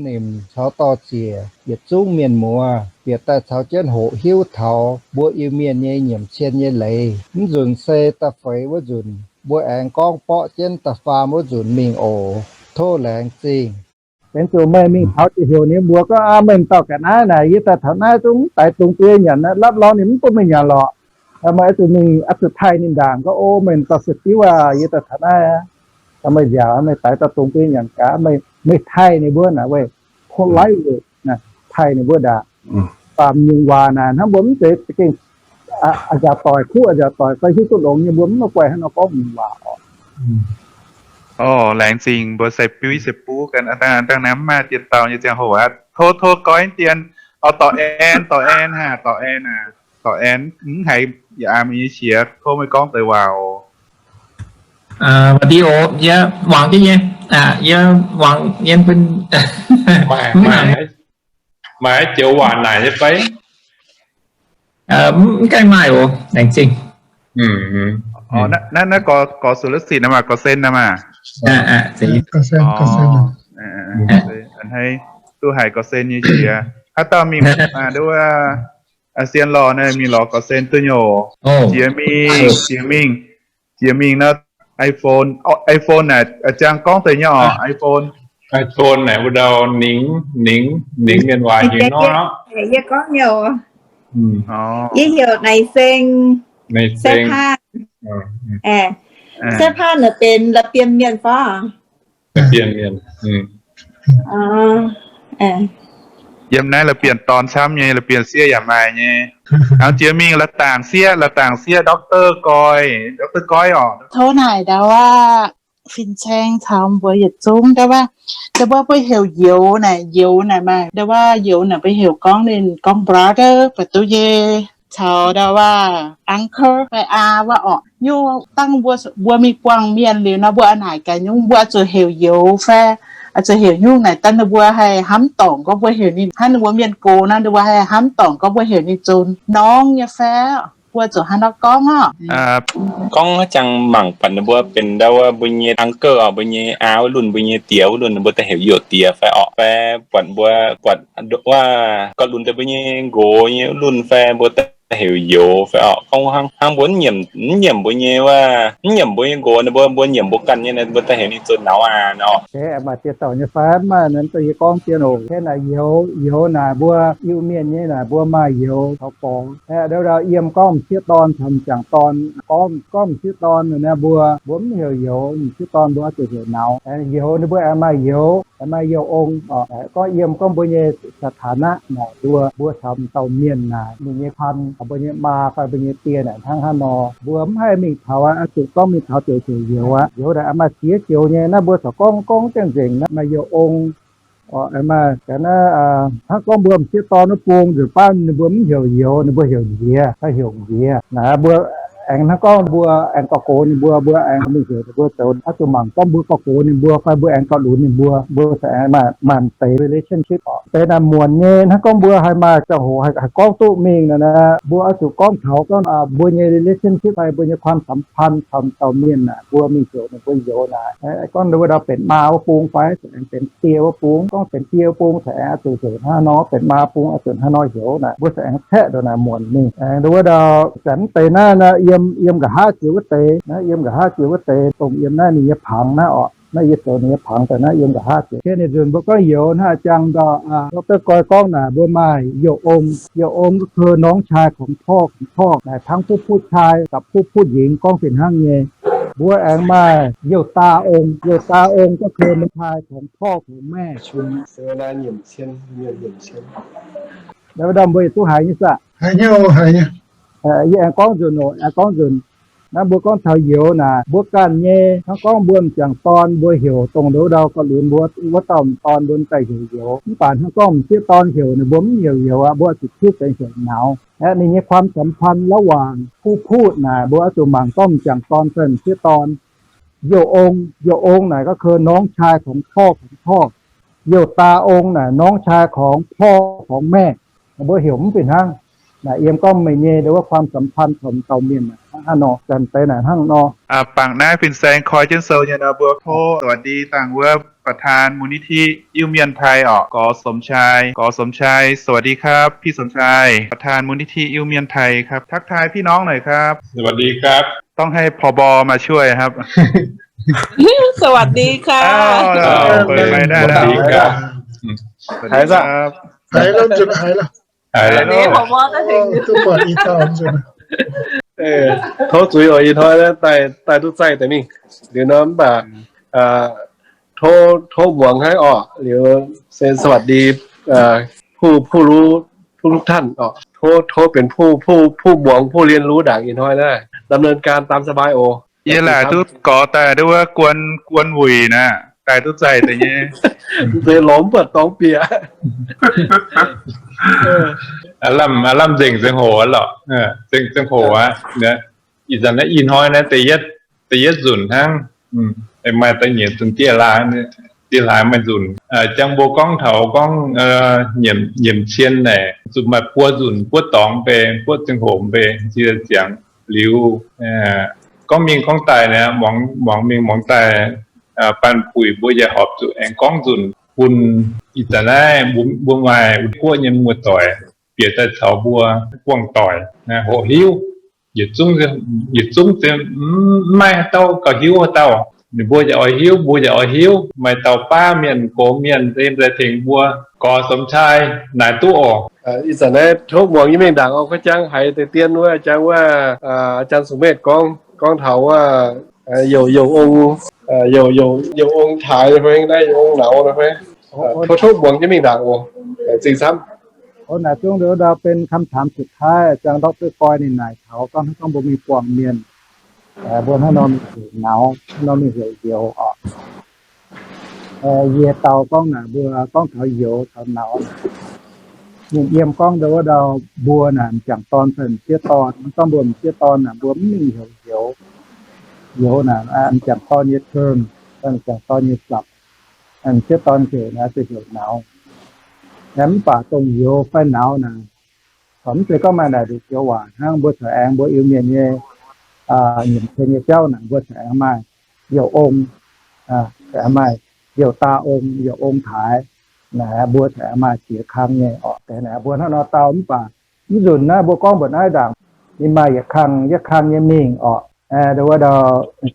Nimc caux dor-ziec yietc zungv mienh muoz bieqc daaih caux jienv hoqc hiuv taux mbuo Iu-Mienh nyei nyiemc cien nyei leiz. Mv nzunc se da'feix wuov nzunc, mbuo aengx gorngv borqv jienv da'faam wuov nzunc mingh oc. Tov laengz zingh. Benx zuqc meih mingh taux ziouc heuc ninh mbuo gorngv, Aa, meih m'dauh ga'naaiv naaic, yie daaih taux naaiv zungv mv daix dungz duqv nyanc aqv, lapv lorz ninh mv duqv meih nyanc lorqc. Meih oix zuqc mingh, oix zuqc taaih ninh ndaangc gorngv, O, meih m'dauh se diuv aac, yie daaih taux naaiv, meih nziaauc, meih daix dauh dungz duqv nyanc gaax. Meih taaih ninh mbuo naaic, weic polite, taaih ninh mbuo ndaangc. Baamh nyungc waac naaic hnangv mbuo mv zeiz za'gengh a'nziaauc doic, kuv a'nziaauc doic, fai hiuv duqv longx nyei, mbuo mv maaih guaih hnangv nor gorngv nyungc waac oc. Orv, laengz zingh mbuo sai-biuv sai-buv ganh, dangh naaiv mv maaih dien dauh nyei ziangh hoc aqv. Tov, tov goiv dien. Orv, dorh en, dorh en aac, dorh en aac, dorh en, mv haiz yaac aa meih nyei qiex, tov meih gorngv deix waac oc. Aa, สวัสดี oc, yie wangc jienv nyei. Yie wangc yie bun maaih, maaih joux waac naaic nyei fai? Mv gaengh maaih oc, laengz zingh. Naaiv, naaiv gorx, gorx Suv La'sitv naaiv maah, gorx Sen naaiv maah? Duqv haiz gorx Sen nyei qiex. Haaix dauh mingh, nduov, Sien Lorh naaiv mingh lorz gorx Sen duqv nyei oc. Jiex mingh, jiex mingh, jiex mingh naaiv iPhone, iPhone naaic, ziangh gorngv deix nyei oc, iPhone. iPhone naaic wuov ndau ningx, ningx, ningx mienh waac hingh nor. Yie gorngv nyei oc. Yie heuc Naix Seng. Naix Seng. Sai Paan naaic benx la'bienh mienh fai? La'bienh mienh. Yiem naaiv la'bienh dorn camv nyei, la'bienh sieqv yaac maaih nyei. Hnangv jiex mingh la'dangc sieqv, la'dangc sieqv Doctor Goix, Doctor Goix oc. Tov naaic ndau aac, fin-saeng caux mbuo yietc zungv ndau aac, ndau mbuo, mbuo heuc youz naaic, youz naaic maaih ndau aac, youz naaic mbuo heuc gorngv ninh gorngv brother baac duqv nyei, caux ndau aac uncle fai aa wuov orqc. Nyungc dangh mbuo, mbuo mingh buangh mienh liuz nor, mbuo a'naaic gaax nyungc, mbuo oix zuqc heuc youz fai oix zuqc heuc nyungc naaic, dangh ninh mbuo haih hnamv dorngc gorngv mbuo heuc ninh, hnangv ninh mbuo mienh gox nor, ninh mbuo haih hnamv dorngc gorngv mbuo heuc ninh zoux norm nyei fai mbuo zuqc hnangv nor gorngv oc. Gorngv haaix jangx mangc buatc ninh mbuo benx ndau wuov mbuo nyei uncle oc, mbuo nyei aa wuov lunx, mbuo nyei diex wuov lunx, ninh mbuo daaih heuc youz diex fai orqc, fai buatc mbuo, buatc wuov gorqv-lunx deix mbuo nyei nqox nyei wuov lunx fai mbuo daaih heuc youz fai orqc. Gorngv hnangv mbuo mv nyiemc, mv nyiemc mbuo nyei wuov, mv nyiemc mbuo nyei nqox, ninh mbuo, mbuo nyiemc mbuo ganh nyei, mbuo daaih heuc ninh zoux nauz aac nor. Maaih diex dauh nyei fai mv maaih, naaiv da'yietv gorngv dien oc. Naaic youz, youz naaic mbuo Iu-Mienh nyei naaic mbuo maaih youz taux gorx. Ndau ndau yiem gorngv m'sieqv dorn caux m'jangc dorn, gorngv m'sieqv dorn naaic mbuo, mbuo mv heuc youz, m'sieqv dorn mbuo oix zuqc heuc nauz. Youz ninh mbuo aengx maaih youz, maaih youz ong. Gorngv yiem gorngv mbuo nyei สถานะ naaic mbuo, mbuo caux m'dauh mienh naaic ninh nyei พัน caux mbuo nyei maa fai mbuo nyei die naaic hnangv haaix nor, mbuo mv haih mingh taux aqv. Oix zuqc gorngv mingh taux ziouc heuc youz aqv. Youz naaic maaih ziex joux nyei. Naaiv mbuo corc gorngv, gorngv gengh nzengc naaiv maaih youz ong. Maaih ga'naaiv, hnangv gorngv mbuo m'sieqv dorn wuov bung nzunc baav ninh mbuo mv heuc youz, ninh mbuo heuc nziex fai heuc nziex. Naaiv mbuo aengx hnangv gorngv mbuo aengx gorx-gox ninh mbuo, mbuo aengx mingh heuc ninh mbuo zoux, oix zuqc mangc gorngv mbuo gorx-gox ninh mbuo fai mbuo aengx gauh lunx ninh mbuo, mbuo aengx maaih, maaih m'deix relationship oc. Deix naaic muonc nyei, hnangv gorngv mbuo haih maaih ziangh hoc haih gorngv duqv mingh naaic, mbuo oix zuqc gorngv taux gorngv mbuo nyei relationship fai mbuo nyei ความสัมพันธ์ caux dauh mienh naaic mbuo mingh heuc ninh mbuo youz naaic. Gorngv ninh mbuo ndau benx maa wuov bung fai aengx benx die wuov bung. Gorngv benx die wuov bung se aengx oix zuqc heuc hnangv nor, benx maa bung oix zuqc hnangv nor heuc naaic. Mbuo se aengx caeqv ndau naaic muonc mingh. Aengx ndau wuov ndau zanc mv deix naaiv, naaiv yiem, yiem nqa'haav jiex wuov deix, naaiv yiem nqa'haav jiex wuov deix, dongh yiem naaiv ninh nyei ผัง naaiv oc. Naaiv yie zoux ninh nyei ผัง daaih naaiv yiem nqa'haav jiex. Ken ninh nzunc mbuo gorngv youz hnangv jangx ndau, Doctor Goix gorngv naaic mbuo maaih youz ong. Youz ong ก็คือ น้องชายของพ่อของพ่อ naaic, ทั้งผู้พูดชายกับผู้พูดหญิง gorngv fih hnangv nyei. Mbuo aengx maaih youz daa ong. Youz daa ong ก็คือ น้องชายของพ่อของแม่ Ndau wuov ndau mbuo yietc zungv haiz nyei saah? Yie aengx gorngv nzunc oc, aengx gorngv nzunc. Naaiv mbuo gorngv taux youz naaic, mbuo ganh nyei hnangv gorngv mbuo m'jangc dorn mbuo heuc dongh ndau wuov ndau gauh lunx mbuo wuov dauh m'dorn mbuo daaih heuc youz. Mv baac hnangv gorngv m'sieqv dorn heuc ninh mbuo mv heuc youz aqv, mbuo oix zuqc พูด benx heuc nauz. Aeqv, ninh nyei ความสัมพันธ์ ระหว่าง ผู้พูด naaic mbuo oix zuqc mangc gorngv m'jangc dorn fai m'sieqv dorn. Youz ong, youz ong naaic ก็คือ น้องชายของพ่อของพ่อ. Youz daa ong naaic น้องชายของพ่อของแม่. Mbuo heuc mv fih hnangv. Naaic yiem gorngv meih nyei ndau wuov ความสัมพันธ์ caux dauh mienh naaic hnangv haaix nor, zanc deix naaic hnangv nor. Bangc naaiv fin-saeng koi jienv sou nyei nor, mbuo tov สวัสดี dangh wuov ประธานมูลนิธิอิ้วเมียนไทยออก ก.สมชาย ก.สมชาย สวัสดีครับ พี่สมชาย ประธานมูลนิธิอิ้วเมียนไทยครับ ทักทายพี่น้องหน่อยครับ สวัสดีครับ ต้องให้ ผบ. มาช่วยครับ สวัสดีค่ะ อ้าว เปิดไมค์ได้แล้ว สวัสดีครับ สวัสดีครับ หายแล้ว จุดหายแล้ว หายแล้ว อันนี้ ผบ. ก็ถึง เออ tov zuiz oc, ih hnoi daaih duqv zaih deix mingh liuz nor, mv baac tov, tov muangx hnangv oc. Liuz se สวัสดี ผู้ ผู้รู้ ทุกๆ ท่าน oc. Tov, tov benx ผู้ ผู้ ผู้ muangx ผู้ เรียนรู้ ndaangc ih hnoi naaiv ดำเนินการตามสบาย oc. Yie laaic duqv gorx daaih duqv wuov guon, guon wuic naaic, daaih duqv zaih deix nyei. Mv zeiz lorz mv buatc dorngx bieqc. Aav lamh, aav lamh nzengc ziangh hoc aqv lorqc. Nzengc ziangh hoc aqv. Ih zanc naaiv ih hnoi naaiv da'yietv, da'yietv nzunc hnangv. Maaih da'nyeic nzunc dieh laaix, dieh laaix maaih nzunc. Jangx mbuo gorngv taux gorngv nyiemc, nyiemc cien naaic, zuqc maaih buo nzunc buov dorngx mbeix, buov ziangh hoc mbeix, nzie ziangx liuz, gorngv mingh gorngv daaih naaic, muangx mingh muangx daaih, baan puix mbuo yaac horpc zuqc aengx gorngv nzunc bun ih zanc naaiv mbuo, mbuo maaih guoqv nyei muoz-doic bieqc daaih caux mbuo buangh doic, hoqc hiuv. Yietc zungv, yietc zungv mv maaih haaix dauh gauh hiuv haaix dauh. Ninh mbuo yaac oix hiuv, mbuo yaac oix hiuv. Maaih dauh baav mienh, gox mienh, se daaih tengx mbuo. Gorx สมชาย naaic duqv oc. Ih zanc naaiv tov muangx nyei mingh ndaangc oc. Gorngv jangx haiz deix dien wuov, jangx wuov อาจารย์สุเมธ gorngv, gorngv taux wuov, youc, youc ong, youc, youc ong taaix fai naaiv, youc ong nauz fai. Tov, tov muangx nyei mingh ndaangc oc. Zingh camv. Naaic zungv ndau benx คำถามสุดท้าย jangx ดอกเตอร์ Koi ninh naaic taux gorngv hnangv gorngv mbuo mingh buangh mienh, mbuo hnangv nor mingh heuc nauz, hnangv nor mingh heuc youz oc. Yie dau gorngv naaic mbuo gorngv taux youz taux nauz, ninh yiem gorngv ndau wuov ndau mbuo naaic m'jangc dorn fai m'sieqv dorn, gorngv mbuo m'sieqv dorn naaic mbuo mv mingh heuc youz. Youz naaic m'jangc dorn nyei term, m'jangc dorn nyei sapc. M'sieqv dorn heuc naaic se heuc nauz. Mv baac dongh youz fai nauz naaic, mv zeiz gorngv maaih naaic nduqc joux waac hnangv. Mbuo corc aengx mbuo Iu-Mienh nyei nyiemc cien nyei jauv naaic mbuo corc aengx maaih youc ong, maaih youc daa ong, youc ong taaix. Naaic mbuo corc aengx maaih ziex kang nyei oc. Deix naaic mbuo hnangv nor dau mv baac mv nzunc naaiv mbuo gorngv mbuoqc naaiv ndaangc, ninh maaih yietc kang yietc kang nyei mingh oc. Ndau wuov ndau,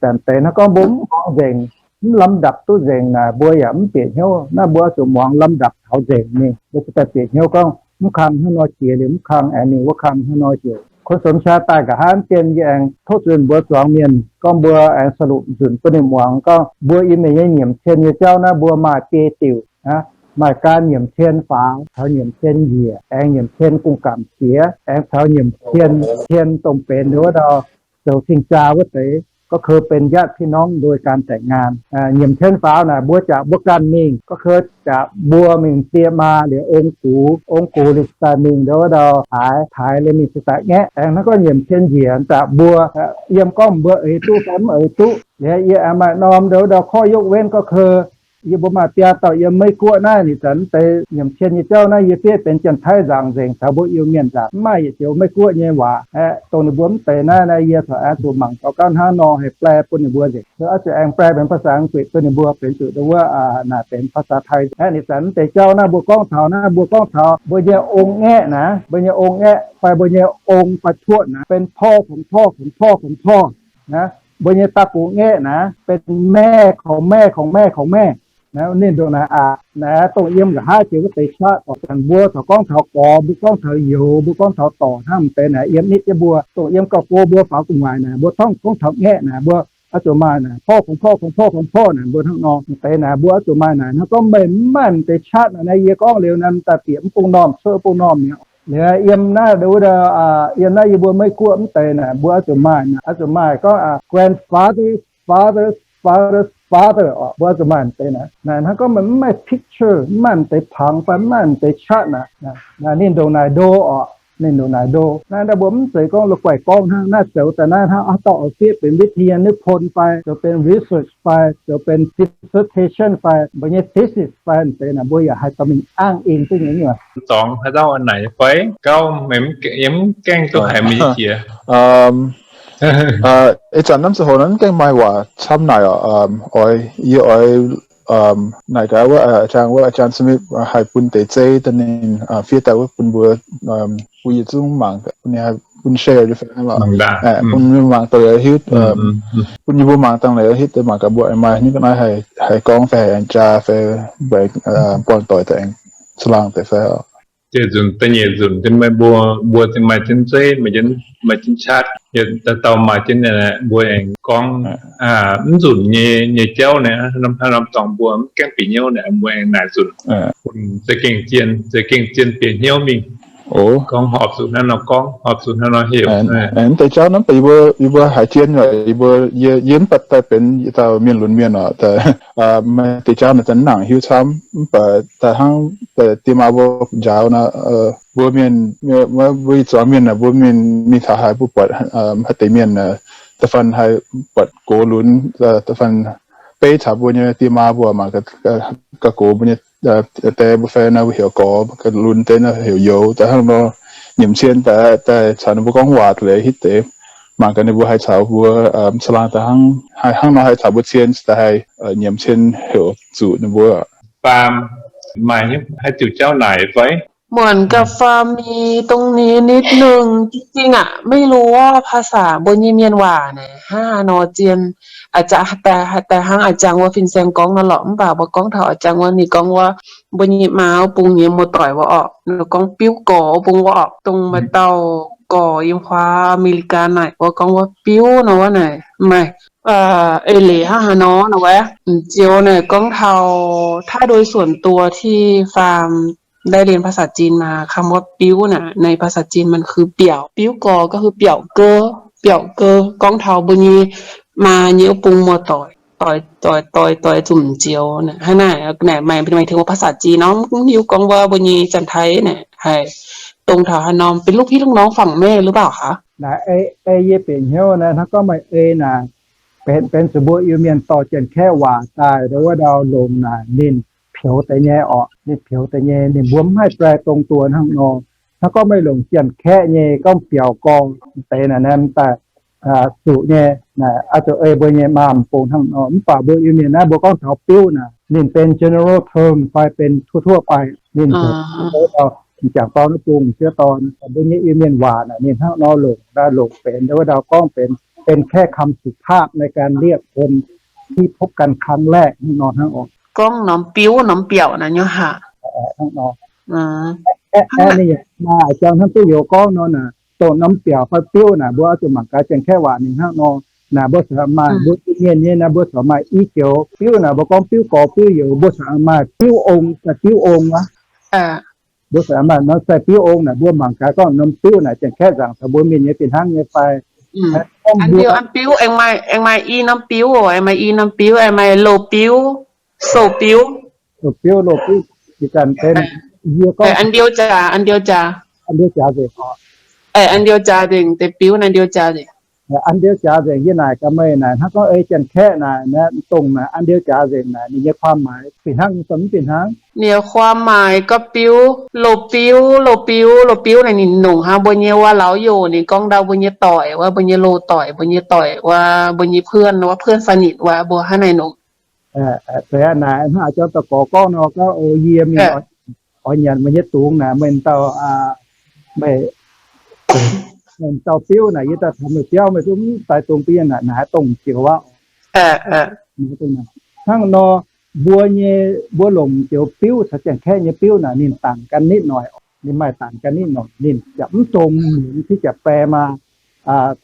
zanc deix hnangv gorngv mbuo mv muangx nzengc, mv ลำดับ duqv nzengc naaic mbuo yaac mv bieqc hnyouv. Naaiv mbuo oix zuqc muangx ลำดับ taux nzengc mingh, mbuo cingx daaih bieqc hnyouv gorngv mv kang hnangv nor jiex liuz mv kang aengx mingh wuov kang hnangv nor jiex. คนสมชาย daaih nqa'haav dien yie aengx tov zuiz mbuo zuangx mienh gorngv mbuo aengx สรุป nzunc bun ninh muangx gorngv mbuo Iu-Mienh nyei nyiemc cien nyei jauv naaiv mbuo maaih biei diuc aqv. Maaih gan nyiemc cien faaux, caux nyiemc cien njiec, aengx nyiemc cien gong-gamc qiex, aengx caux nyiemc cien, cien dongh benx ndau wuov ndau zoux cing-jaa wuov deix, gorngv kouv benx ญาติพี่น้อง โดยการแต่งงาน. Nyiemc cien faaux naaic mbuo jaax mbuo ganh mingh, gorngv kouv jaax mbuo mingh die maa liuz ong gux, ong gux liuz daaih mingh ndau wuov ndau taaix, taaix liuz mingh se daaih ngaeqv. Aengx hnangv gorngv nyiemc cien njiec jaax mbuo, yiem gorngv mbuo eix duqv fai mv eix duqv. Liuz yie aengx maaih norm ndau wuov ndau ข้อยกเว้น gorngv kouv yie mbuo maaih biaa dauh yiem Meiv-Guoqv naaiv, ninh zanc mv deix nyiemc cien nyei jauv naaiv yie fiev benx Janx-Taiv nzaangc nzengc caux mbuo Iu-Mienh nzaangc, mv maaih yietc joux Meiv-Guoqv nyei waac aeqv, dongh ninh mbuo mv deix naaiv, naaiv yie corc aengx zuqc mangc gauh gauh hnangv nor haih แปล bun ninh mbuo nzengc. Oix zuqc aengx แปล benx ภาษาอังกฤษ bun ninh mbuo benx zuqc ndau wuov naaic benx ภาษาไทย aeqv. Ninh zanc mv deix jauv naaiv mbuo gorngv taux naaiv, mbuo gorngv taux mbuo nyei ong ngaeqv naaic, mbuo nyei ong ngaeqv fai mbuo nyei ong fai ทวด naaic benx พ่อของพ่อของพ่อของพ่อ naaic, mbuo nyei daa gux ngaeqv naaic benx แม่ของแม่ของแม่ของแม่ naaic. Ninh ndongc naaic aqv. Naaic dongh yiem nqa'haav jiex wuov deix ชาติ oc. Zanc mbuo corc gorngv taux gorx, mbuo gorngv taux youz, mbuo gorngv taux dorc hnangv deix naaic yiem nitv jienv mbuo. Dongh yiem gauh go mbuo faaux gu'nguaaic naaic mbuo hnangv gorngv taux ngaeqv naaic mbuo oix zuqc maaih naaic พ่อของพ่อของพ่อของพ่อ naaic mbuo hnangv nor. Deix naaic mbuo oix zuqc maaih naaic hnangv gorngv meih mv maaih deix ชาติ naaic naaiv yie gorngv liuz naaiv daaih bieqc mv bung normh cuotv bung normh mi'aqv. Liuz yiem naaiv ndau wuov ndau, yiem naaiv yie mbuo Meiv-Guoqv mv deix naaic mbuo oix zuqc maaih, oix zuqc maaih gorngv grandfather, father's father's father oc. Mbuo oix zuqc maaih deix naaic. Naaic hnangv gorngv meih mv maaih picture, mv maaih deix ผัง fai mv maaih deix ชาติ naaic, ninh ndongc naaic ndo oc. Ninh ndongc naaic ndo. Naaiv ndau mbuo mv zeiz gorngv la'guaih gorngv hnangv. Naaiv zoux daaih naaiv hnangv oix dorh oix fiev benx วิทยานิพนธ์ fai zoux benx research fai zoux benx dissertation fai mbuo nyei thesis fai deix naaic mbuo yaac haih dorh mingh อ้างอิง duqv nyei nyuoqc. Dorngx haaix dauh naaic fai gauh meih mv gaengh duqv haiz meih nyei jiex. Ih zanc naaiv ziangh hoc naaiv mv gaengh maaih waac camv naaic oc. Oix, yie oix Naaic gaax wuov, อาจารย์ wuov อาจารย์ Smith haih bun deix zeiv daaih ninh fiev daaih wuov bun mbuo, bun yietc zungv mangc, bun share fai, bun mbuo mangc daaih hiuv, bun yie mbuo mangc dangh leiz hiuv deix mangc gaax mbuo aengx maaih nyungc ga'naaiv haih gorngv fai haih aengx jaa fai mbuo buangh doic daaih aengx caangh laangh deix fai. Nzunc da'nyeic nzunc meih mbuo, mbuo maaih jienv zeiv, maaih jienv แชท, yietc dauh maaih jienv, mbuo aengx gorngv mv nzunc nyei nyei jauv naaic, haaix norm dorngx mbuo mv gaengh bieqc hnyouv naaic, mbuo aengx naaic nzunc bun za'gengh zien, za'gengh zien bieqc hnyouv mingh. Gorngv horpc zuqc hnangv nor gorngv, horpc zuqc hnangv nor heuc. Mv deix jauv naaiv, yie mbuo haiz jienv, yie mbuo, yie mv baac daaih benx yietc dauh mienh lunx mienh oc, maaih deix jauv naaic daaih mv nangc hiuv camv, mv baac daaih hnangv diex maa mbuo njaaux naaic, mbuo mienh, mbuo ih zuangx mienh naaic, mbuo mienh mingh taux haaix mbuo buatc haaix deix mienh da'faanh haih buatc gox lunx, da'faanh beiv caux mbuo nyei diex maa mbuo mangc gaax gox mbuo nyei die mbuo fai naaiv mbuo heuc gorx, lunx deix naaiv heuc youz, daaih hnangv nor nyiemc cien daaih caux ninh mbuo gorngv waac leiz hiuv deix, mangc gaax ninh mbuo haih caux mbuo caangh laangh daaih hnangv, hnangv nor haih caux mbuo cien daaih haih nyiemc cien heuc zuqc ninh mbuo. Faam, maaih haaix diuc jauv naaic fai? เหมือนกับฟาร์มมีตรงนี้นิดนึง จริงๆ อ่ะ ไม่รู้ว่าภาษา mbuo nyei mienh waac naaic hnangv haaix nor zien. Daaih hnangv อาจารย์ wuov fin-saeng gorngv nor lorqc, mv baac mbuo gorngv taux อาจารย์ wuov ninh gorngv wuov mbuo nyei maa wuov bung nyei muoz-doic wuov orqc, ninh gorngv biuv gorx wuov bung wuov orqc, dongh maaih dauh gorx yiem huaav อเมริกา naaic wuov gorngv wuov biuv nor wuov naaic, maaih eix leiz hnangv haaix nor nor wuov. M'zioux naaic gorngv taux ถ้าโดยส่วนตัวที่ฟาร์ม ได้เรียนภาษาจีนมา คำว่าปิ้วน่ะ ในภาษาจีนมันคือ เปี่ยว ปิ้วกอ ก็คือ เปี่ยวเก้อ เปี่ยวเก้อ gorngv taux mbuo nyei maa nyei wuov bung muoz-doic, doix, doix, doix, doix zuqc m'zioux naaic. Hnangv naaic, naaic maaih, maaih tengx wuov ภาษาจีน nor, mv hiuv gorngv wuov mbuo nyei Janx-Taiv naaic haih dongh taux haaix norm benx ลูกพี่ลูกน้อง ฝั่งแม่ หรือเปล่าคะ? Naaic ei, ei yie bieqc hnyouv naaic, hnangv gorngv maaih ei naaic, benx, benx zuqc mbuo Iu-Mienh dorh Janx-Kaeqv waac daaih ndau wuov ndau longc naaic ninh ผิว deix nyei orqc, ninh ผิว deix nyei, ninh mbuo mv haih แปล dongh duoh hnangv nor. Hnangv gorngv meih longc Janx-Kaeqv nyei gorngv biaux gorx deix naaic, naaiv daaih zuqc nyei, naaiv zuqc ei mbuo nyei maa m'bung hnangv nor. Mv baac mbuo Iu-Mienh naaiv mbuo gorngv taux biuv naaic, ninh benx general term fai benx ทั่วๆ ไป, ninh jangx dorn wuov bung sieqv dorn, mbuo nyei Iu-Mienh waac naaic ninh hnangv nor longc, longc benx ndau wuov ndau gorngv benx, เป็นแค่คำสุภาพในการเรียกคนที่พบกันครั้งแรก hnangv nor hnangv oc. Gorngv norm biuv norm biaux naaic nyei haac. Hnangv nor. Aeqv, ninh yaac maaih jangx hnangv duqv youz gorngv nor naaic, dongh norm biaux fai biuv naaic, mbuo oix zuqc mangc gaax Janx-Kaeqv waac ninh hnangv nor. Naaic mbuo corc maaih, mbuo Iu-Mienh nyei naaic, mbuo corc maaih i joux biuv naaic, mbuo gorngv biuv gorx biuv youz, mbuo corc maaih biuv ong, biuv ong wuov. Mbuo corc maaih norm sai biuv ong naaic, mbuo mangc gaax gorngv norm biuv naaic Janx-Kaeqv nzaangc taux mbuo Mienh nyei fih hnangv nyei fai. An biuv, aengx maaih, aengx maaih i norm biuv oc, aengx maaih i norm biuv, aengx maaih loz-biuv, sou-biuv. Loz-biuv, loz-biuv, ih zanc benx yie gorngv an ndiou jaax, an ndiou jaax, an ndiou jaax nzengc oc. An ndiou jaax nzengc deix biuv, an ndiou jaax nzengc. An ndiou jaax nzengc yie naaic gaax meih naaic, hnangv gorngv ei Janx-Kaeqv naaic, dongh naaic an ndiou jaax nzengc naaic, ninh nyei ความหมาย fih hnangv nyei fai mv fih hnangv? Ninh nyei ความหมาย gorngv biuv, loz-biuv, loz-biuv, loz-biuv naaic ninh longc hnangv mbuo nyei wuov lauz yoc ninh gorngv ndau mbuo nyei doic wuov, mbuo nyei loz-doic, mbuo nyei doic wuov, mbuo nyei เพื่อน wuov, เพื่อนสนิท wuov, mbuo hnangv naaic longc. Zeiz aqv naaic, hnangv a'jang da'gorx gorngv nor, gorngv o yie mingh oix nyanc meih nyei dungz naaic, meih dauh, meih dauh biuv naaic, yie daaih taux meih biauv, meih zungv mv daaih dungz bun yie naaic, naaic haaix dongh m'zioux aqv. Hnangv nor, mbuo nyei, mbuo longc m'zioux biuv caux Janx-Kaeqv nyei biuv naaic, ninh ต่างกันนิดหน่อย, ninh maaih ต่างกันนิดหน่อย, ninh yaac mv dongh muonz ที่จะแปลมา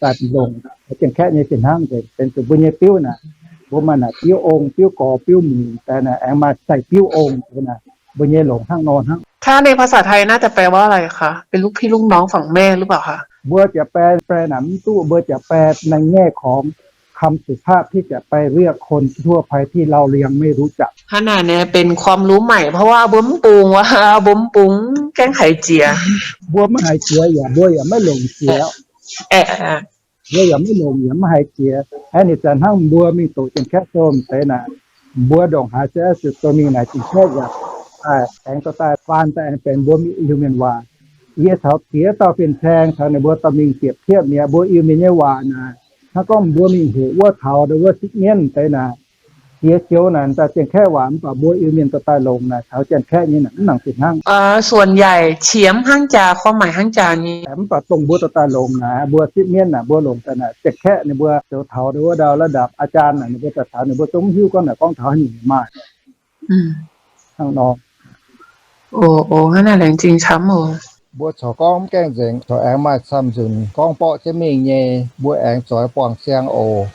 daaih longc Janx-Kaeqv nyei fih hnangv nzengc. Benx zuqc mbuo nyei biuv naaic, mbuo maaih naaic biuv ong, biuv gorx, biuv muic, deix naaic aengx maaih sai biuv ong, deix naaic mbuo nyei longc hnangv nor hnangv. ถ้าในภาษาไทยน่าจะแปลว่าอะไรคะ เป็นลูกพี่ลูกน้องฝั่งแม่หรือเปล่าคะ? Mbuo ziouc แปล, แปล naaic mv duqv, mbuo ziouc แปล ในแง่ของคำสุภาพที่จะไปเรียกคนทั่วไปที่เรายังไม่รู้จัก Hnangv naaic naaic benx ความรู้ใหม่ เพราะว่า mbuo mv bungx wuov, mbuo mv bungx, gaengh haiz jiex. Mbuo maiv haiz jiex yaac mbuo yaac maiv longc jiex. Mbuo yaac maiv longc yaac maiv haiz jiex. Aeqv, ninh zanc hnangv mbuo mingh doqc Janx-Kaeqv sou deix naaic, mbuo ndongc haaix se zuqc dorh mingh naaic Janx-Kaeqv yaac aengx dorh daaih faan daaih aengx benx mbuo Iu-Mienh waac. Yie caux ziex dauh fin-saeng caux ninh mbuo dorh mingh เปรียบเทียบ mi'aqv, mbuo Iu-Mienh nyei waac naaic, hnangv gorngv mbuo mingh hoqc wuov taux ndau wuov sipv mienv deix naaic, Jiex joux naaic daaih Janx-Kaeqv waac, mv baac mbuo Iu-Mienh dorh daaih longc naaic, taux Janx-Kaeqv nyei naaic mv nangc fih hnangv. ส่วนใหญ่ เขียน hnangv jaax, ความหมาย hnangv jaax nyei. Mv baac dongh mbuo dorh daaih longc naaic, mbuo sipv mienv naaic, mbuo longc daaih naaic, Janx-Kaeqv ninh mbuo zoux taux ninh wuov ndau ระดับอาจารย์ naaic, ninh mbuo daaih taux ninh mbuo zungv mv hiuv gorngv naaic gorngv taux haaix nyungc maaih hnangv nor. Hnangv naaic laengz zingh camv oc. Mbuo corc gorngv mv gaengh nzengc, corc aengx maaih camv nzunc gorngv borqv jienv mingh nyei, mbuo aengx zoix buangh siang oc.